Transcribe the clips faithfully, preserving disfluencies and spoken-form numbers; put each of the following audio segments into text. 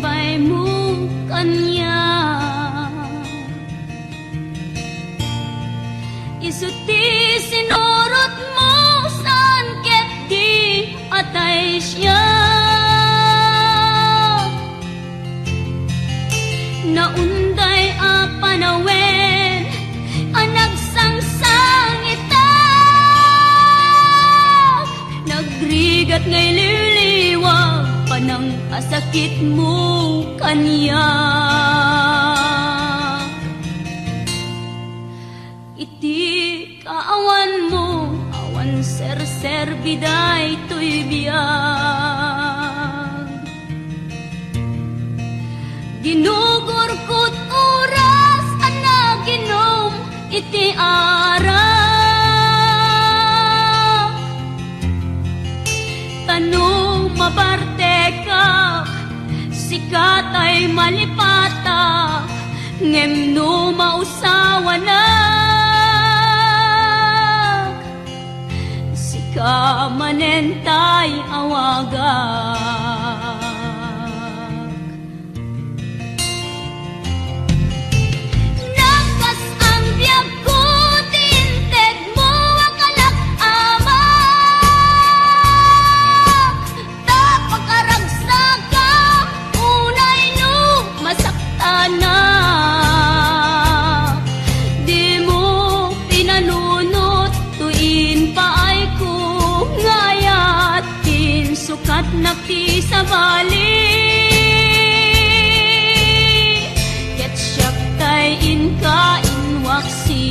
baymo kaniak. Isu ti sinurotmo, saan ket di atay siak. Naunday a panawen a nagsangsangitak, nagrigat nga iliwliwag panangpasakitmo kaniak. Iti kaawanmo, awan serserbi daytoy biag. Ginugurkot oras a naginom iti arak. Ta no mabartekak, sika tay malipatak, ngem no mausawanak, sika manen tay awagak. Nakas ang biagko ti intedmo a kalak, Ama, ta pakaragsakan unay no masaktanak. Dimo pinanunot toy impaayko nga ayat, insukatnak ti sabali, ket siak tay inka inwaksi.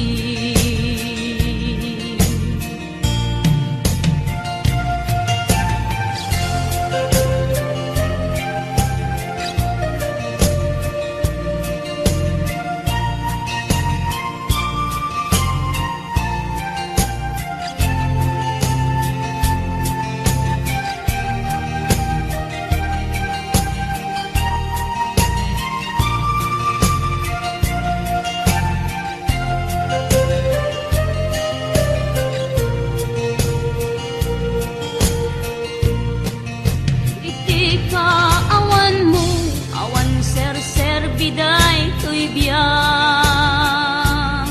Iti kaawanmo, awan serserbi daytoy biag.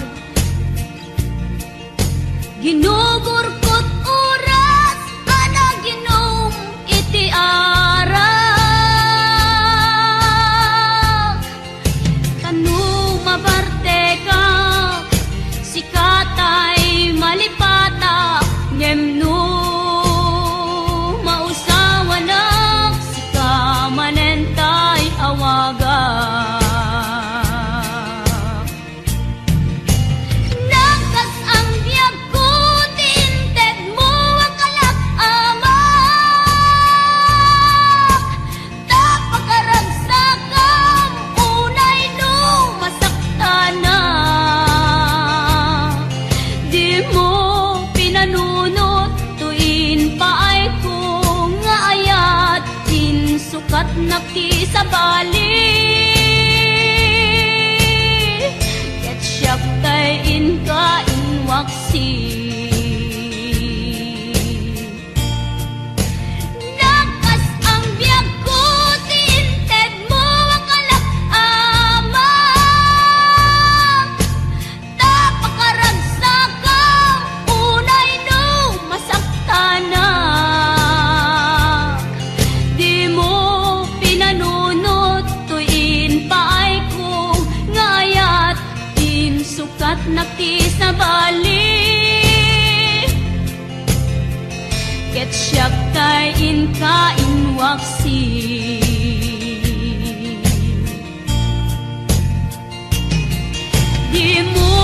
Ginugurkot oras a naginom iti arak. Ta no mabartekak, sika tay malipatak, ngem no mausawanak, sika manen tay awagak. Nakas ang biagko ti intedmo a kalak, Ama, ta pakaragsakam unay no masaktanak. Dimo pinanunot toy impaayko nga ayat, insukatnak ti sabali, ket siak tay inka inwaksi. Nakas ang biagko ti intedmo a kalak, Ama, ta pakaragsakam unay no masaktanak. Dimo pinanunot toy impaayko nga ayat, insukatnak ti sabali, ket siak tay inka inwaksi. Dimo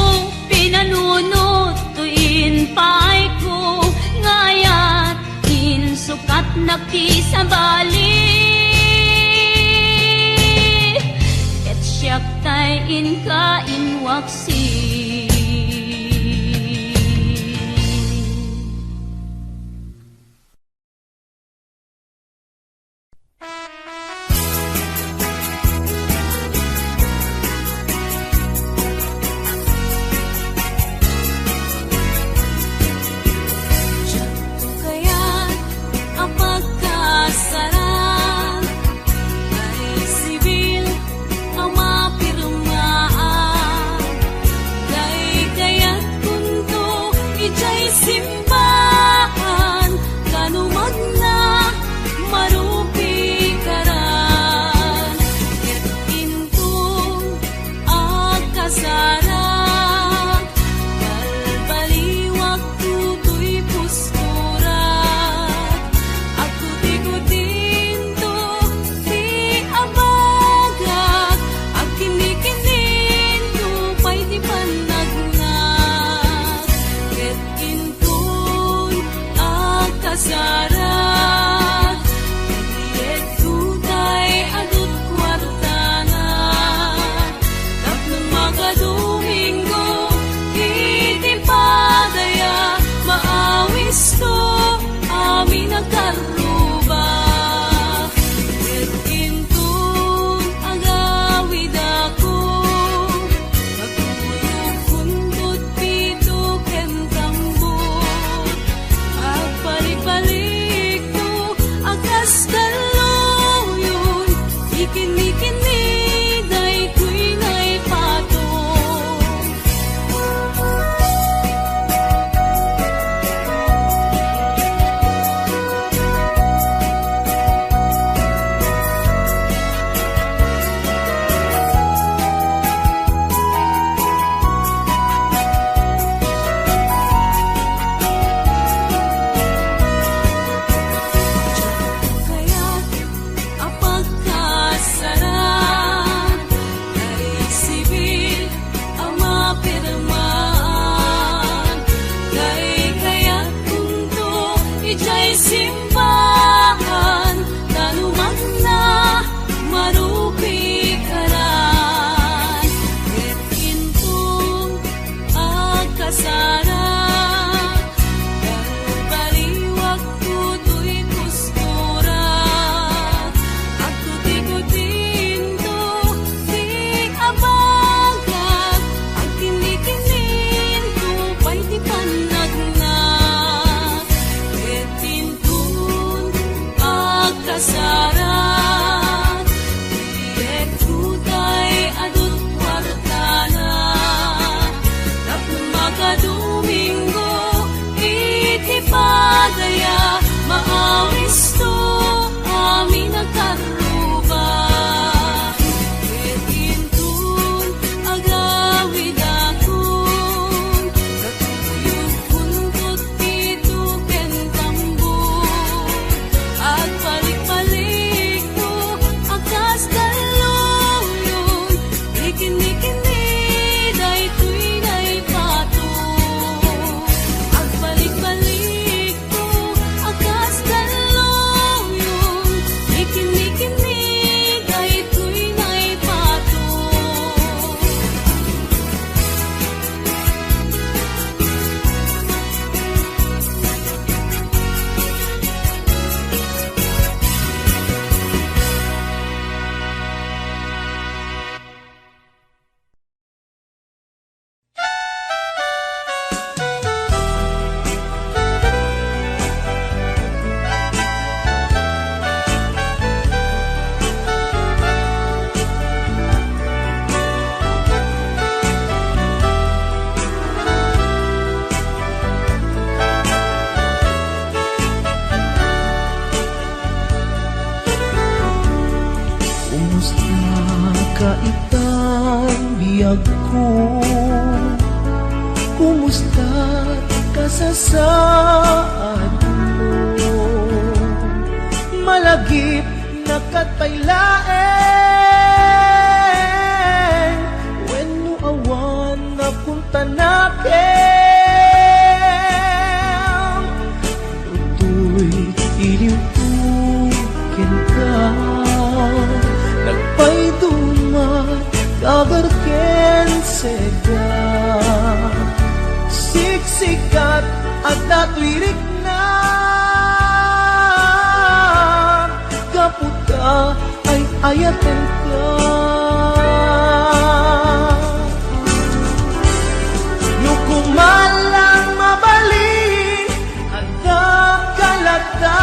pinanunot toy impaayko nga ayat, insukatnak ti sabali, ket siak tay inka inwaksi. Diak kayat a pagkasarag, kay Kaitan biagko, kumusta kasasaadmo? Malagip na ket pay laeng, wenno awan napuntanakem. Toy iliwko kenka, nagpaiduma, kagar ken seda. Siksikat a datoy rikna, gapu ta ay-ayatenka. No kumalang mabalin, adda ka latta,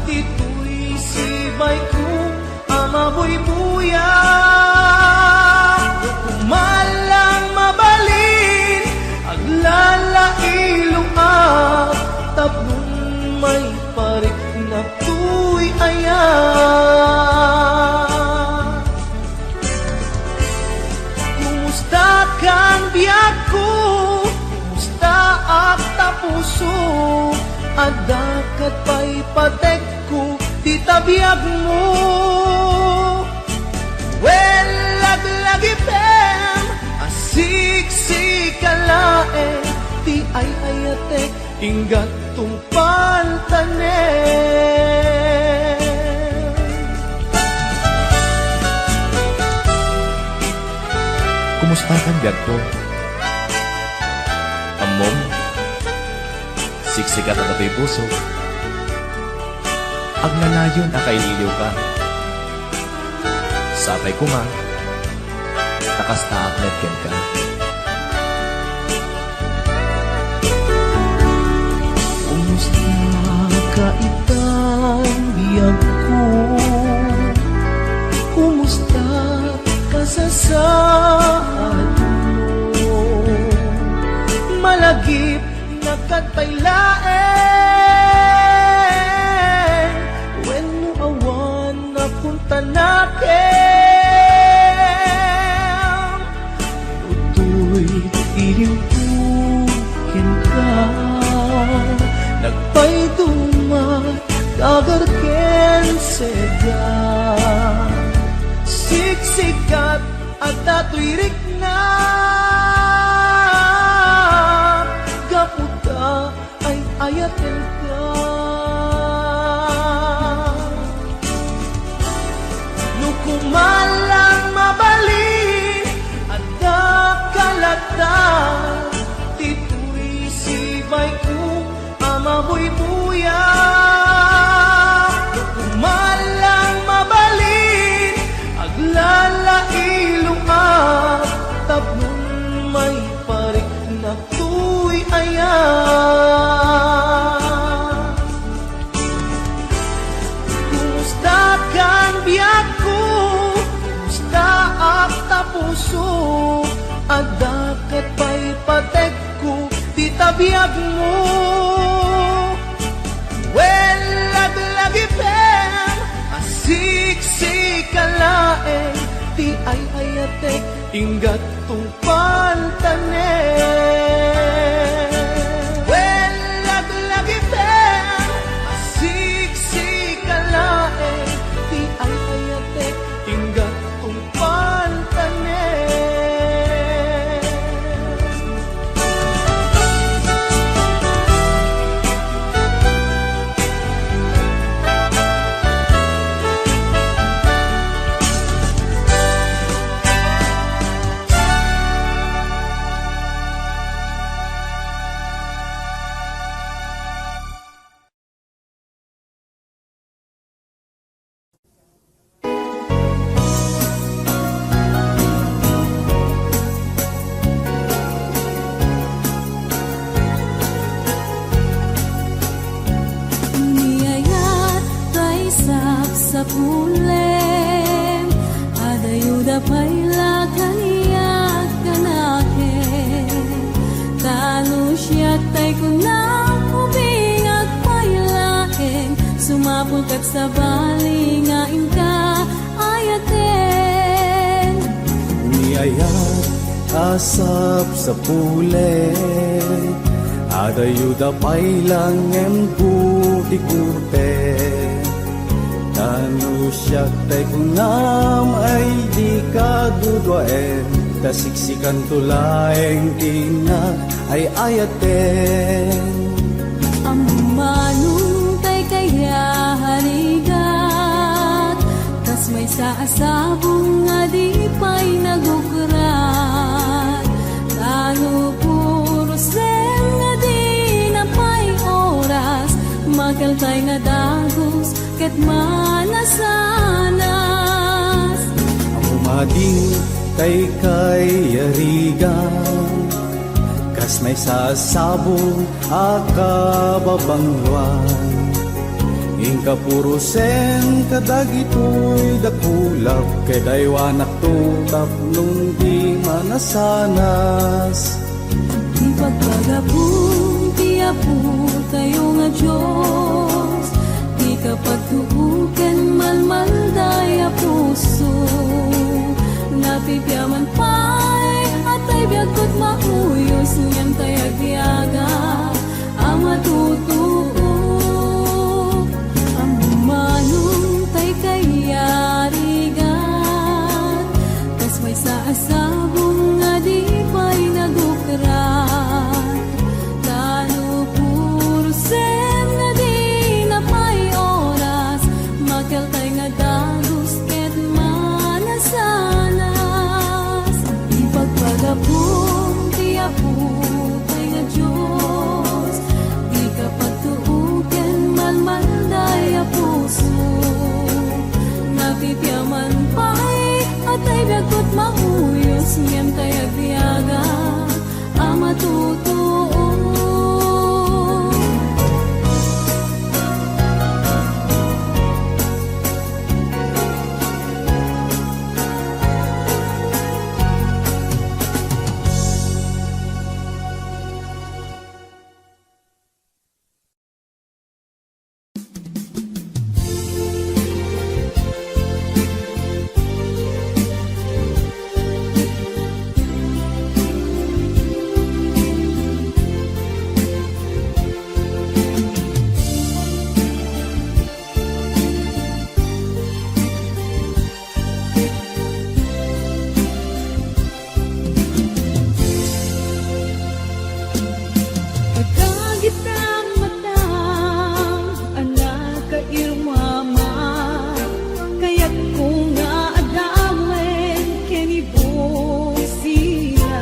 ditoy sibayko a mabuybuya. No kumalang mabalin, aglalailoak, tapno maipariknak toy ayat. Kumusta kan biagko? Kumusta ak ta puso? Adda ket pay patekko ti ta biagmo. Wen, laglagipem a siksika laeng ti ay-ayatek, inggat tungpaltanem. Kumusta kan biagko? Ammom, siksikat a datoy puso. Agnanayon a kailiwka. Sapay koma, ta kastaak met kenka. Kumusta ka itan biagko? Kumusta kasasaadmo? Malagip na ket pay laeng, wenno awan napuntanakem. Toy iliwko kenka, nagpaiduma, kagar ken seda. Siksikat a datoy rikna, gapu ta ay-ayatenka. No kumalang mabalin, adda ka latta, ditoy sibayko a mabuybuya. No kumalang mabalin, aglalailoak, tapno maipariknak toy ayat. Kumusta kan biagko? Kumusta ak ta puso? Adda ket pay patekko ti ta biagmo. Wen, laglagipem a siksika laeng ti ay-ayatek, inggat tungpaltanem. Wen, laglagipem a siksika laeng ti ay-ayatek, inggat tungpaltanem. Ni ayat tay sapsapulem, adayuda pay la kaniak kanakem. Ta no siak tay kunam, ubingak pay laeng, sumapul ket sabali nga inka ayaten. Kayat a sapsapulen, adayuda pay laeng ti korte. Ta no siak tay kunam ay dika duduaen, ta siksikanto laeng ti nag-ay-ayaten. Ammano tay kayarigat, kas maysa a sabong nga di pay nagukrat. Ta no purosen nga dina pay oras, makeltay nga dagus ket manasanas. Ammom a dintay kayarigat, kas maysa a sabong a kababangloan. Inka purosen kadagitoy dakulak, ket aywanakto tapno di manasanas. Ipagpagapom ti Apotayo nga Dios, dika pagtuoken malmalday a puso. Napipiaman pay a tay biag ket mauyos, ngem tay agbiaga a matutuok. Ammom a dintay kayarigat, kas maysa a sabong nga di pay nagukrat. Ta no purosen nga dina pay oras, makeltay nga dagus ket manasanas. Ipagpagapom ti Apotay nga Dios, dika pagtuoken malmalday a puso. Napipiaman pay a tay biag ket mauyos, ngem tay agbiaga a matutuok. Agagitang matam a nakairmama, kayatko nga adawen ken ibusina.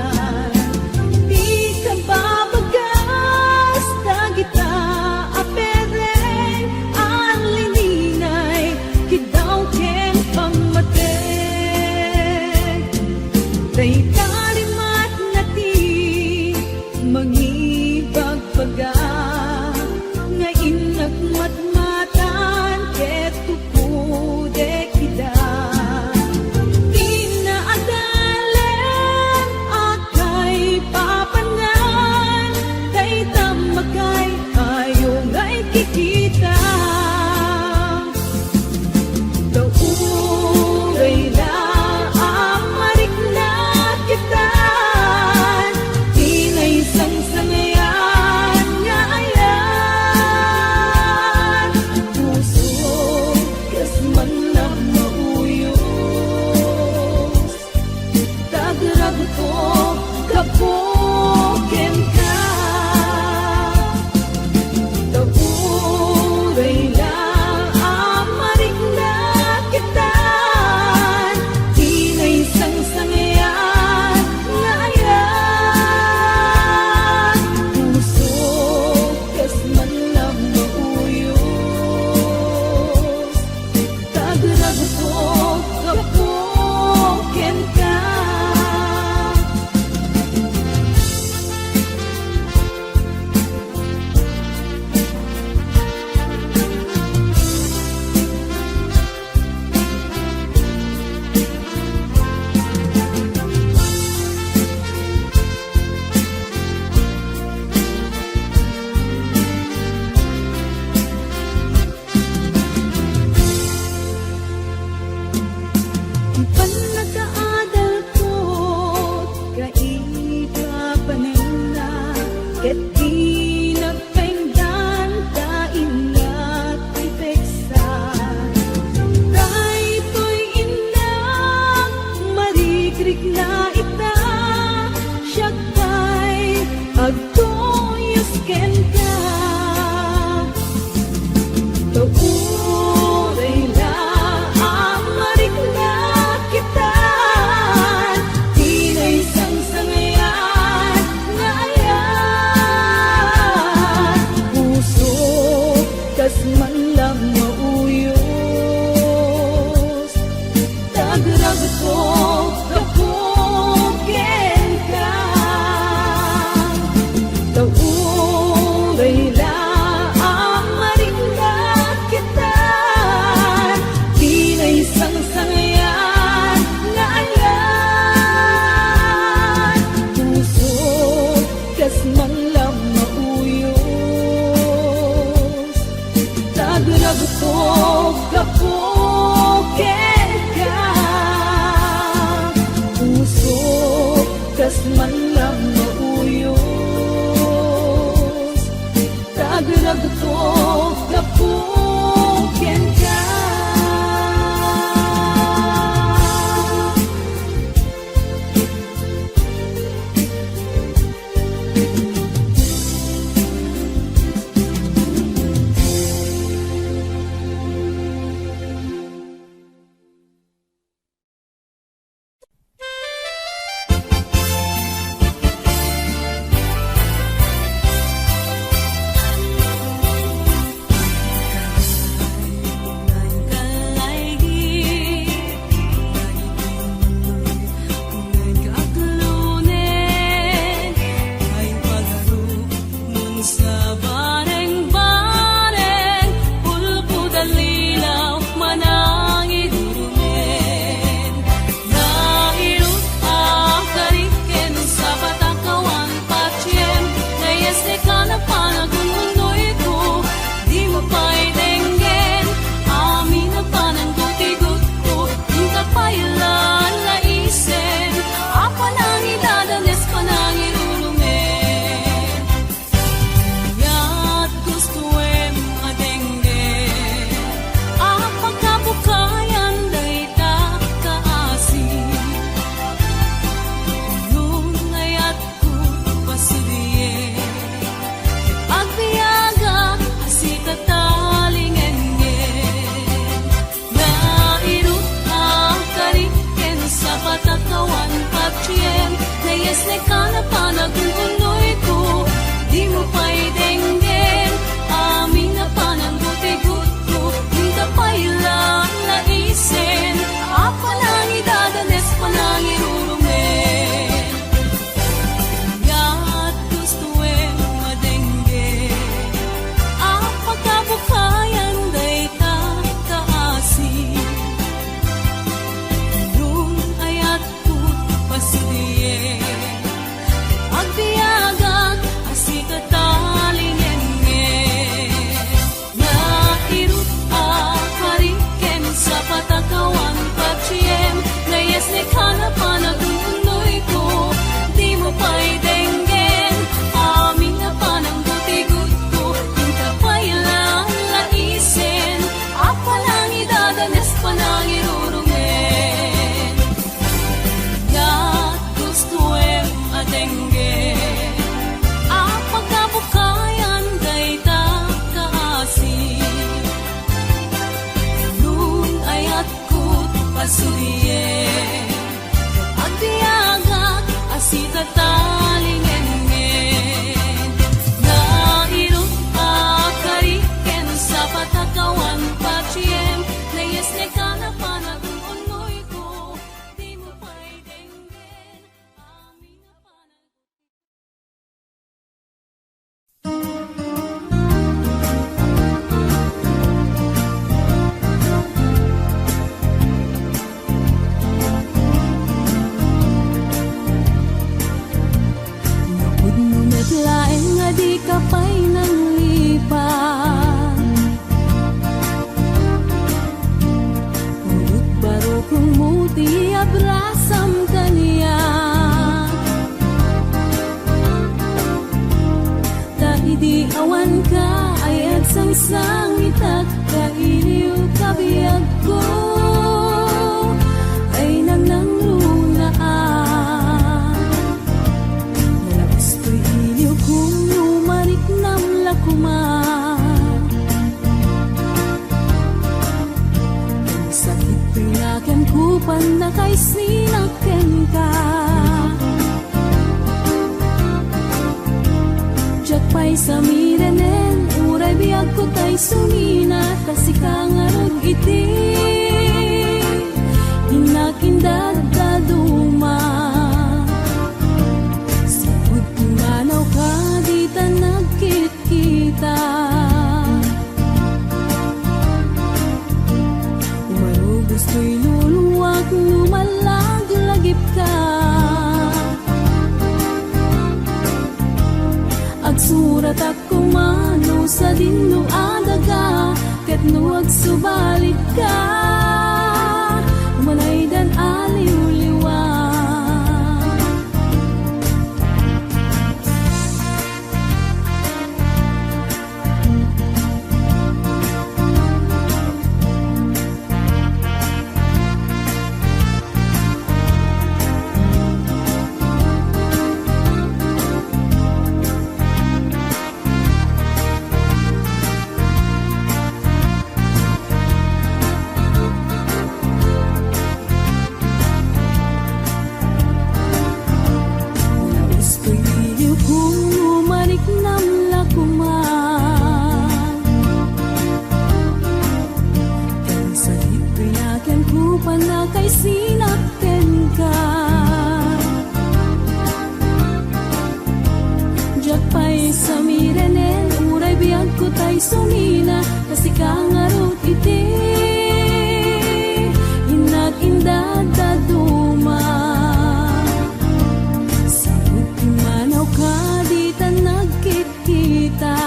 Di kababagas dagita a pereng a lininay, kiddaw ken pammateg. Dayta rimatna ti mangibagbaga nga innak matmatan ket tukodek ida. Dina adalen a kaipapanan dayta makay-ayo nga ikikita. Ta uray la a marikna La ita, siak pay agtuyos kenka. Ta uray la a mariknak ita, ti naisangsangayan nga ayat, pusok, kas man la mauyos. Tagragtok gapu kenka. Ta uray la a mariknak ita, ti naisangsangayan nga ayat, pusok, kas man la mauyos. Tagragtok gapu kenka. Pusok, kas man la mauyos. Tagragtok gapu kenka. Sa bareng-bareng, ulpod a lilaw, manangirurumen. Nairut a karik ken sapatakawan patiem, nayes ne kana panagun-unoyko, dimo pay denggen, amin a pananggutgutko, inka pay la laisen, a panangidadanes, panangirurumen. Ket gustoem a denggen a pagkabukayan dayta kaasi. Nunayatko pasudien, agbiagak a sika talingengen. Nairut a karik ken sapatakawan patiem, nayes ne kana panagun-unoyko, dimo pay denggen, amin a pananggutgutko, inka pay la laisen, a panangidadanes, panangirurumen. Ket gustoem a denggen a pagkabukayan dayta kaasi. Nunayatko pasudien, agbiagak a sika talingengen. Nairut a karik ken sapatakawan patiem, nayes ne kana panagun-unoyko, dimo pay denggen, amin a pananggutgutko, inka pay la laisen, a panangidadanes, panangirurumen. Ket gustoem a denggen a pagkabukayan dayta kaasi. Nunayatko pasudien, agbiagak a sika talingengen. Nairut a karik ken sapatakawan patiem, nayes ne kana panagun-unoyko, dimo pay denggen, amin a pananggutgutko. Napudno met laeng a dika pay nanglipat. Pudot barukongmo ti abrasam kaniak. Ta idi awanka ay agsangsangitak, kailiw kabiagko ay nangnangruna a Sumina ta sika ngarud iti innak indaddaduma. Sipud pumanawka dita nagkitkita. Umarugos toy luluak no mallaglagipka. Agsuratak koma no sadin no adaga, ket no agsubalitka, umanaydan a liwliwa. Naustoy iliwko, mariknam la koma. Ken sa ditoy nakenko, pannakaisinnak kenka. Diak pay samirenen, uray biagko tay sumina, ta sika ngarud iti innak indaddaduma. Sipud pumanawka dita nagkitkita.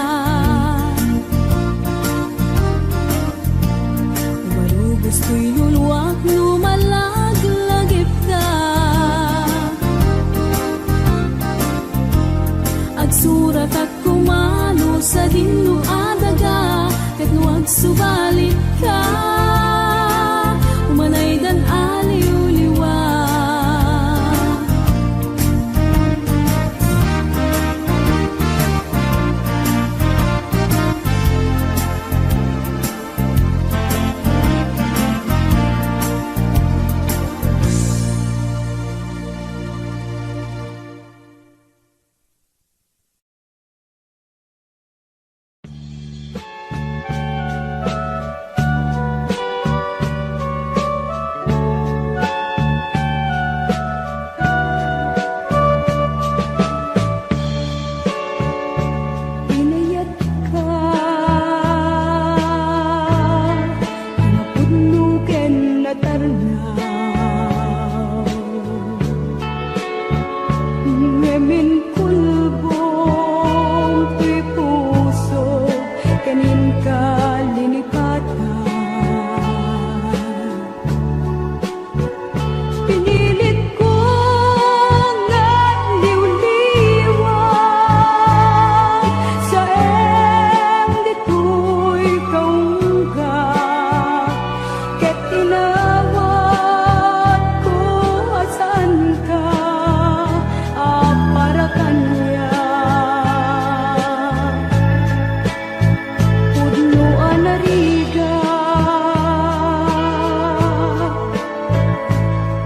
Umarugos toy luluak no mallaglagipka. Agsuratak koma no sadin no adaga, ket no agsubalitka, umanaydan a liwliwa. Inayatka, napudno ken natarnaw. Ngem inkulbong toy puso ken inka linipatan. Pinilitko nga liwliwa, saem ditoy kaungga, ket inawatko a saanka a para kaniak. Pudno a narigat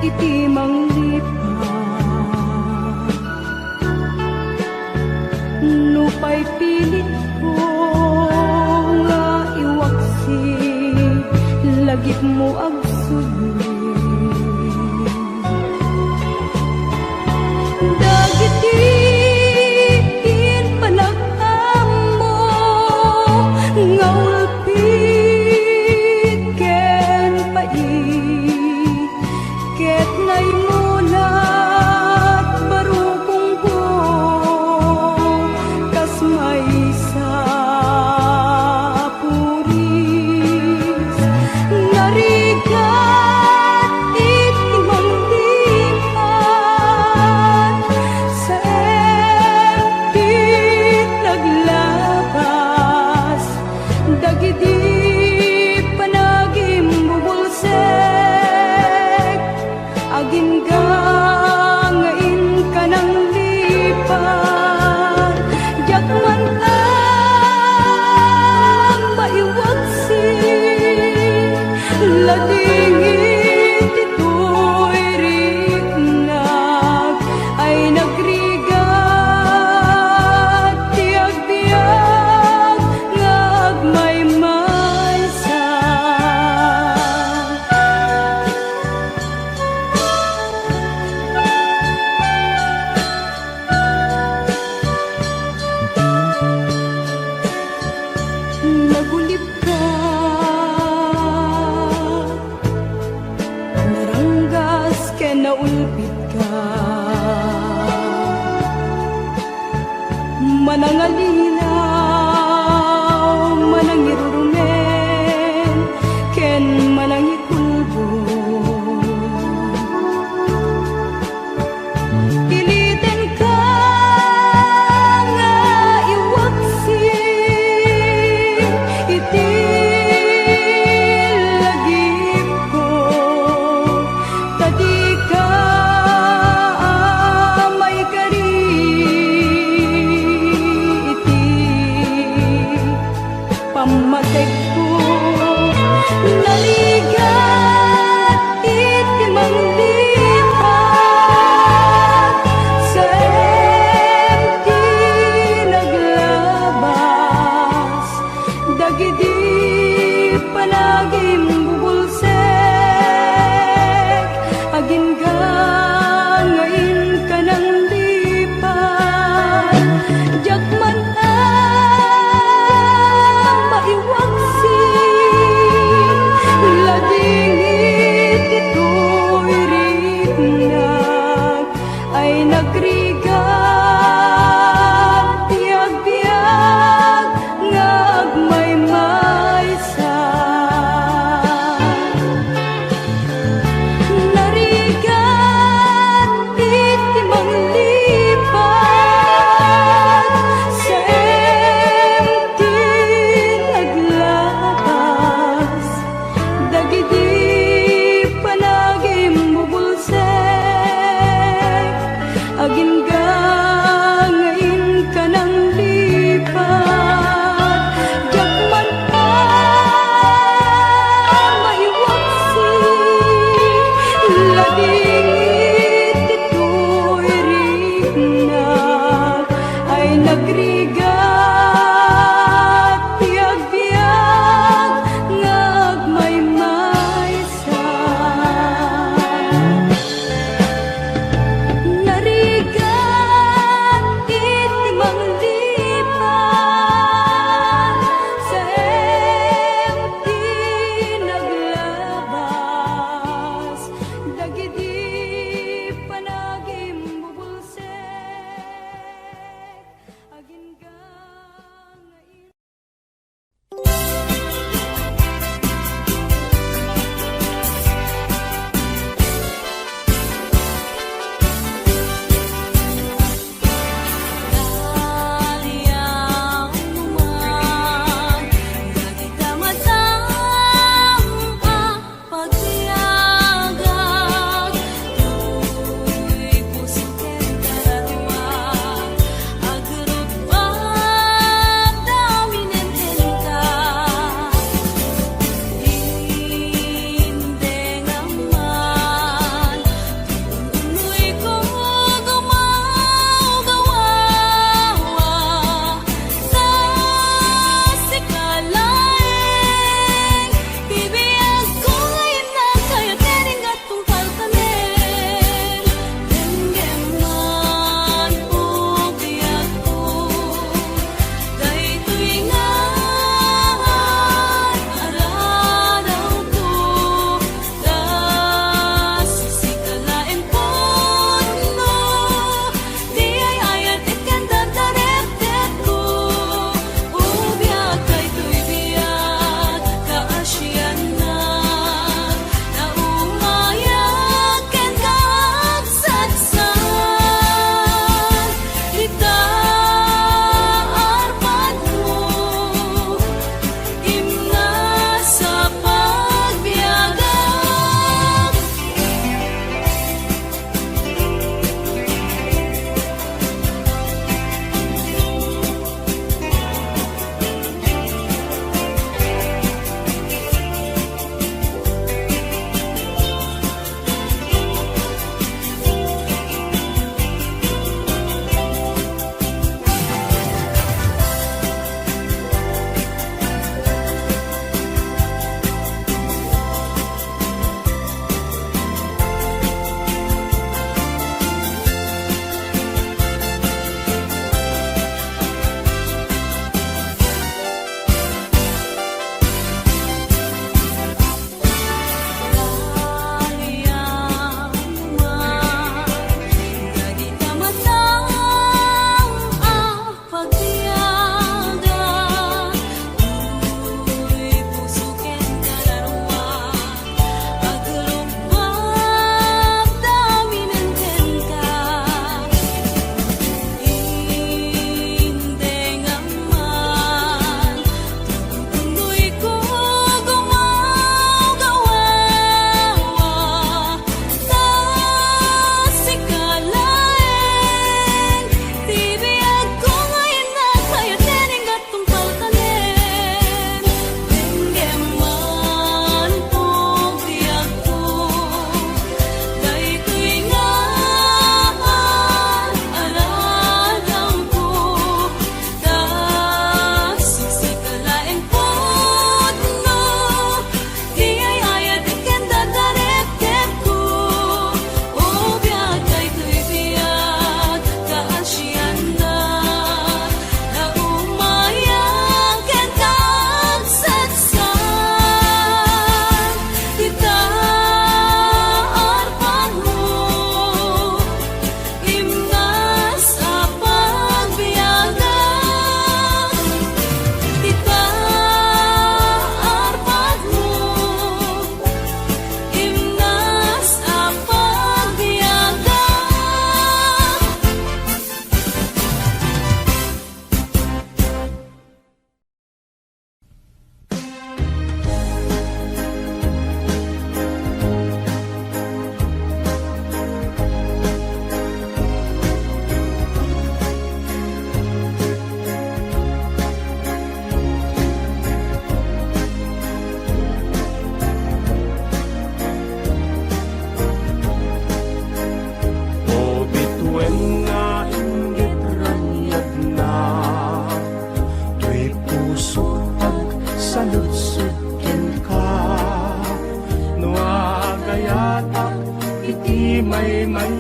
iti manglipat. Nupay pilitko nga iwaksi, lagipmo agsubli. Dagiti impanag-ammo nga ulpit ken pait, ket naimulat barukongko kas maysa a puris. Narigat iti manglipat, saem ti naglabas dagidi panagimbubulsek. Agingga nga inka nanglipat, diak man la maiwaksi. Ladingit ditoy riknak ay nagrigat ti agbiag nga agmaymaysa. naulpitka. Manangalinaw, manangirurumen, ken manangikulbod. Ilitenka nga iwaksi iti lagipko, ta dika a maikari iti pammategko. Narigat iti manglipat, sa ti naglabas dagidi panagimbubulsek. Agingga nga inka nanglipat, diak man a maiwaksi, ladingit itoy riknak ay nagrigat ti agbiag nga agmaymaysa. Narigat iti manglipat, sa ti naglabas dagidi panagimbubulsek. Agin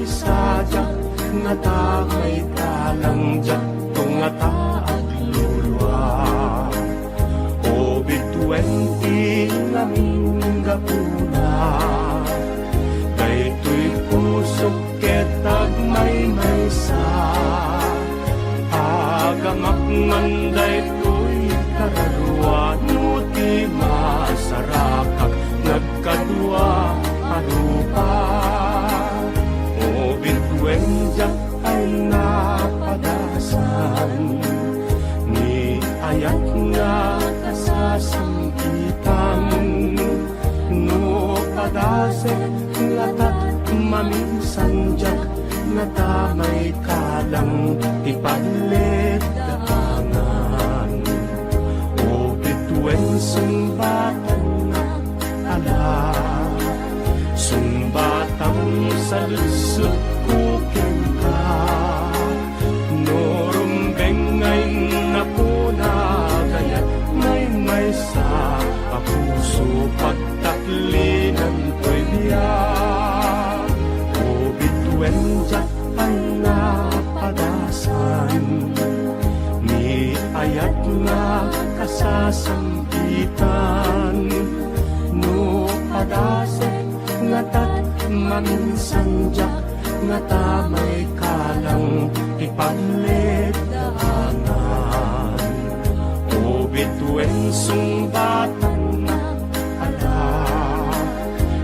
Sadiak ngata maikalang diak to ngata aglulua. O bituen ti ngamin gapuna. Daytoy pusok ket agmaymaysa. Agamak man daytoy kararua no ti masarakak nagkadua a rupa. O bituen diak ay napadasan ni ayat nga kasasanggitan. No padasek latat maminsan diak ngata maikalang ti panleddaangan. O bituen sungbatan ala, sungbatam sa ludsodko kenka. No rumbeng nga innapuna gayat maymaysa a puso pagtaklinan toy biag. O bituen diak ay napadasan ni ayat nga kasasanggitan. No padasek latat maminsan diak ngata maikalang ti panleddaangan. O bituen sungbatan ala,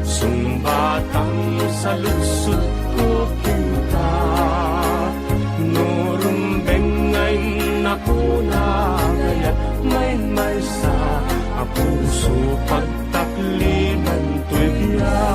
sungbatam sa ludsodko kenka. No rumbeng nga innapuna gayat maymaysa a puso pagtaklinan toy biag.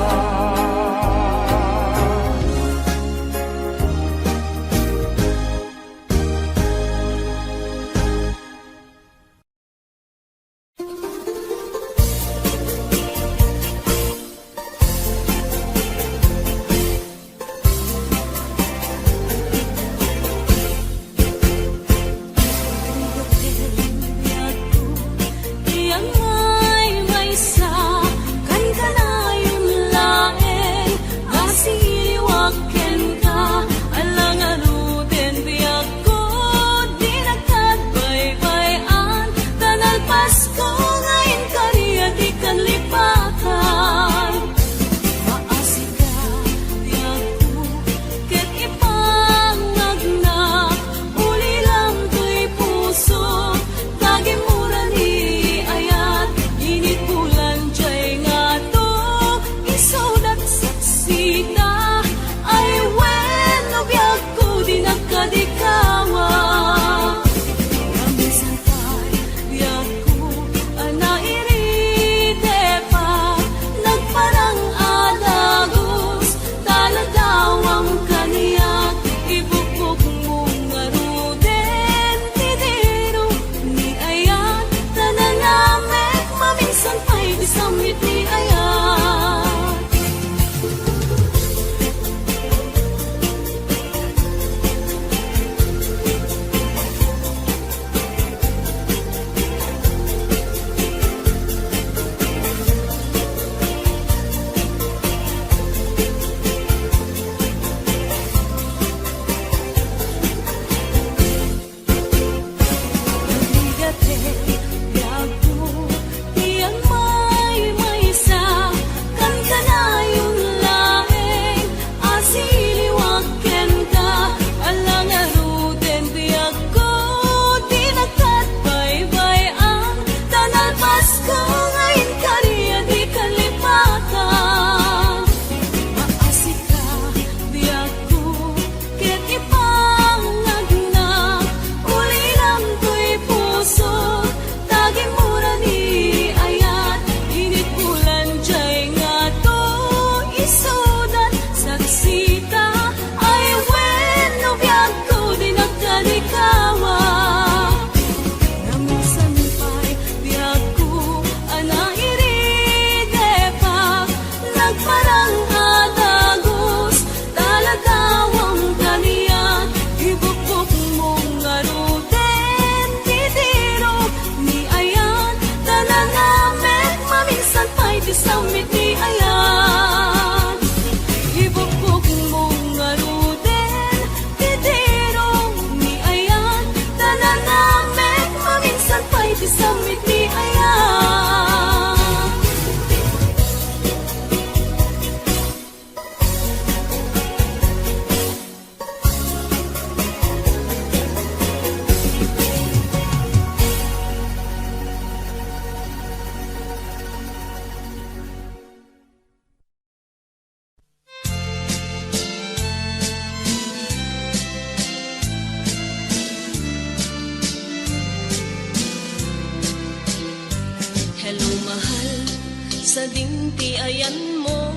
Sadin ti ayanmo,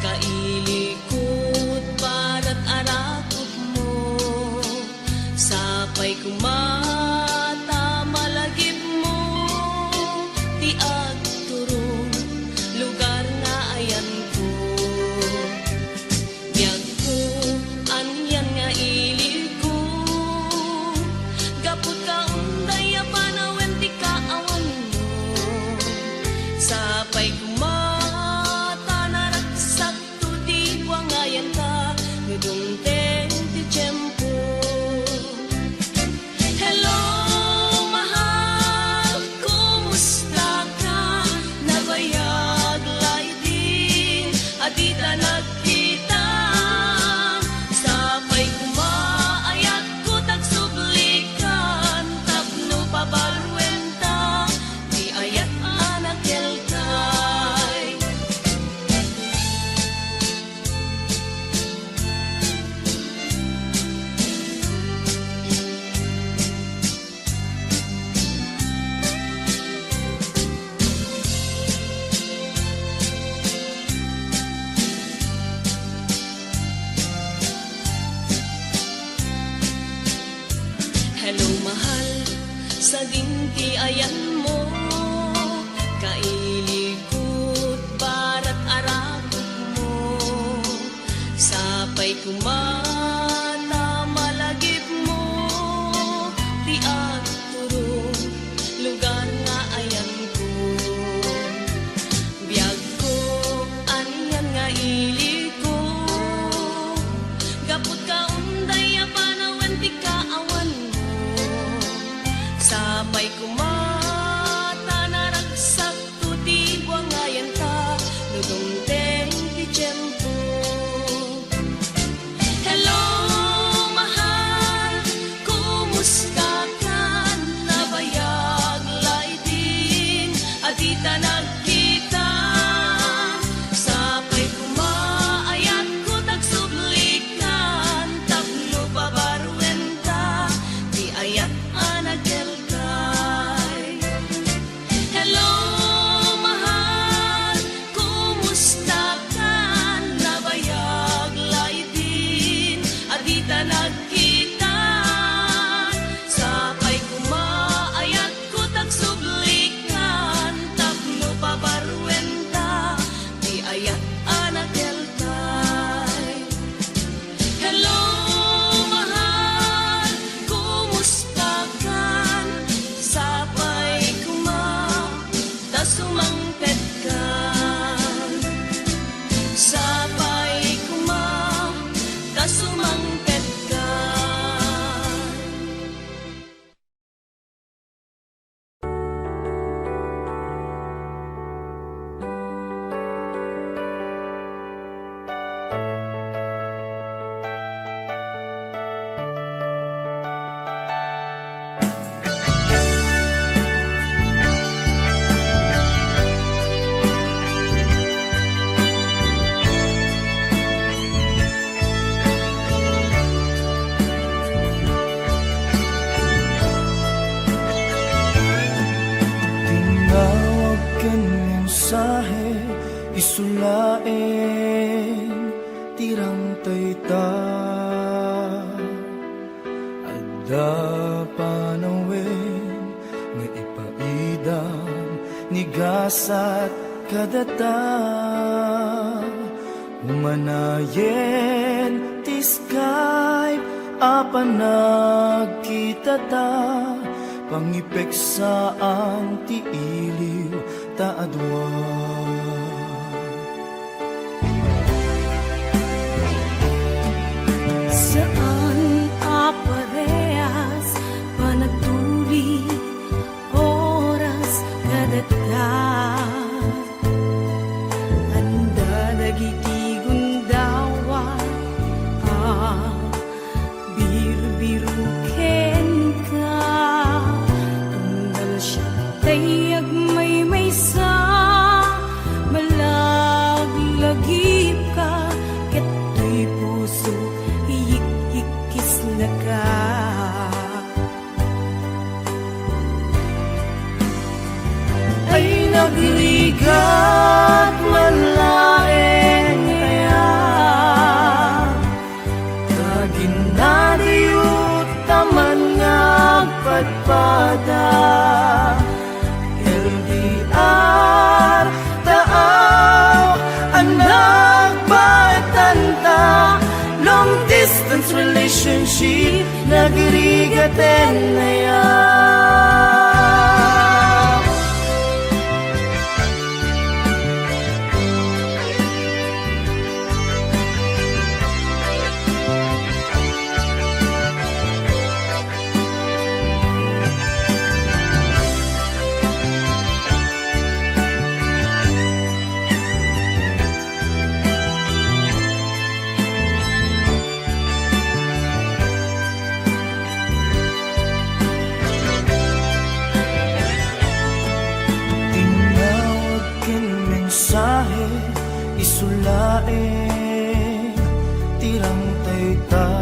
kailikot barat a rakupmo. Sapay koma ta malagipmo ti agturong lugar nga ayanko. Biagko, anian nga iliko, gapu ta unday a panawen ti kaawanmo. Sapay koma ta naragsakto ti buangayanta, no dumteng ti tiempo. Hello, mahal, kumusta ka? Nabayag laydin a dita nagkita. Sapay koma, ayatko ta agsublikan tapno pabaruenta ti ayat a nakelkay. Hello, mahal, sadin ti ayanmo, kailikot barat a rakupmo. Sapay koma ta malagipmo ti agturong lugar nga ayanko. Biagko, anian nga iliko, gapu ta unday a panawen ti kaawanmo. Sapay koma ta naragsak to ti buangayanta, no dumteng ti tiempo. Hello, mahal, kumusta ka? Nabayag laydin a dita nagkita. Sapay koma, ayatko ta agsublikan tapno pabaruenta ti ayat a nakelkay. Hello, mahal, kumusta ka? Nabayag laydin a dita nagkita. Sapay koma, ayatko ta agsublikan tapno pabaruenta ti ayat a nakelkay. Hello, mahal, kumusta ka? Sapay koma ta sumangpet ka. Sapay koma ta sumangpet ka. Tinawag ken mensahe, isu laeng ti rantay ta. Adda panawen nga ipaidam ni gasat kadata. Umanayen ti Skype a panagkitata, pangipeksaan ti iliw ta a dua. Saan a parehas panagtuli, oras kadata. Adda dagiti gundaway a birbiru kenka. Tunggal siak tay agmaymaysa, Relationship, nagrigaten aya. Tinawag ken mensahe, isu laeng ti rangtayta.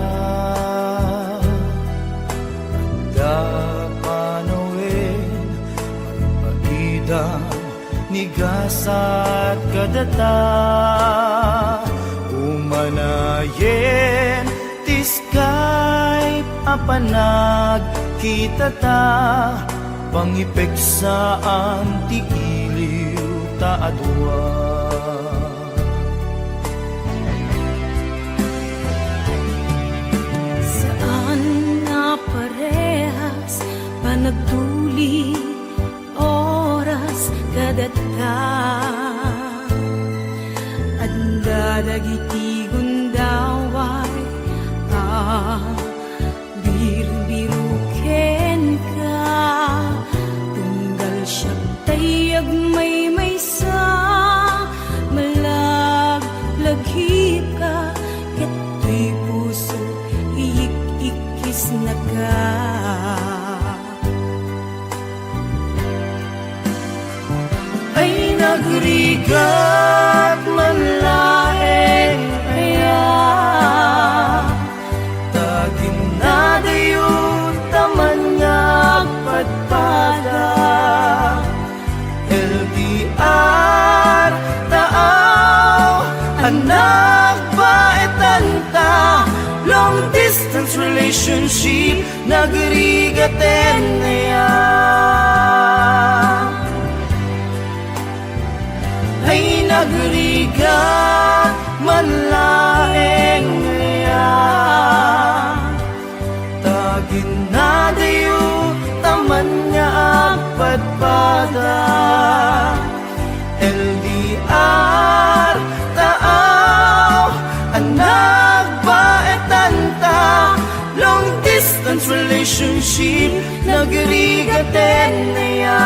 Adda panawen, maipaidam ni gasat kadata. Umanayen ti Skype a panagkitata, pangipeksaan ti iliw ta a dua. Saan a parehas panagtuli oras kadatta. Adda dagiti gundaway a birbiru kenka. Tunggal siak tay agmaymaysa, malaglagipka, ket toy puso iyik-ikkisnaka. Ay, nagrigat man laeng aya ta kinadayo ta man nga agpadpada. L D R taaw a nagbaetanta, long distance relationship, nagrigaten aya. Ay, nagrigat man laeng aya ta kinadayo ta man nga agpadpada. L D R taaw a nagbaetanta, long distance relationship, nagrigaten aya.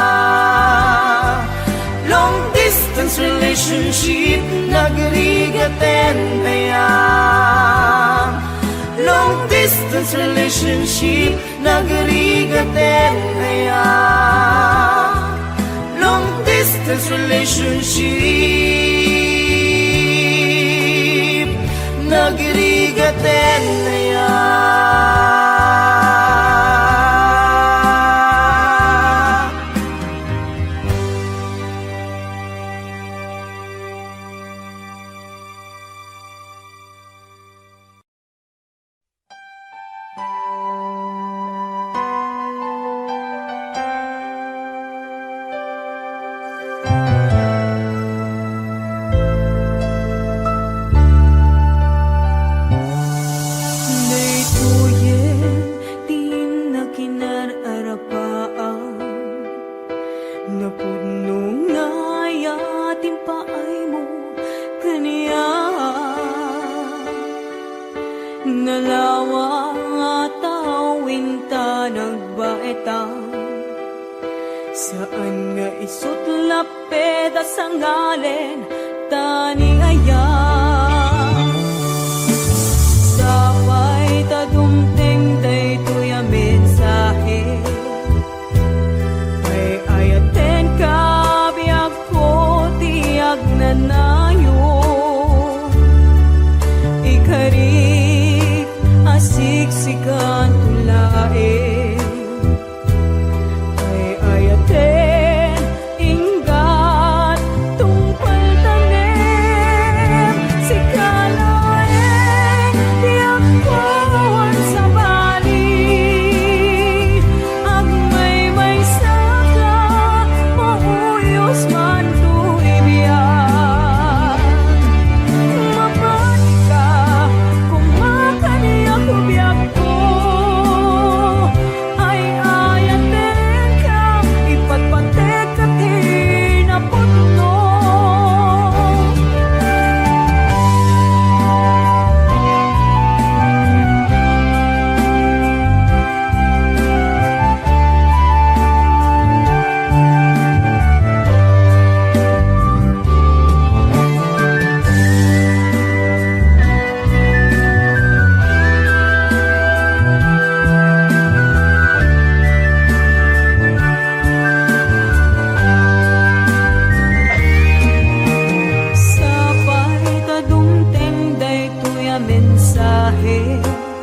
Long distance relationship, nagrigaten aya. Long distance relationship, nagrigaten aya. Long distance relationship, nagrigaten aya. Daytoyen ti nakinararapaan. Napudno nga aya ti impaaymo kaniak. Nalawa nga tao inta nagbaetan. Saan nga isut' lapped a sangalen ta ni aya. Sapay ta dumteng daytoy a mensahe. Ay-ayatenka, biagko, ti agnanayon. Ikarik a siksikanto laeng. Ay-ayaten, inggat, tungpaltanen. mensahe.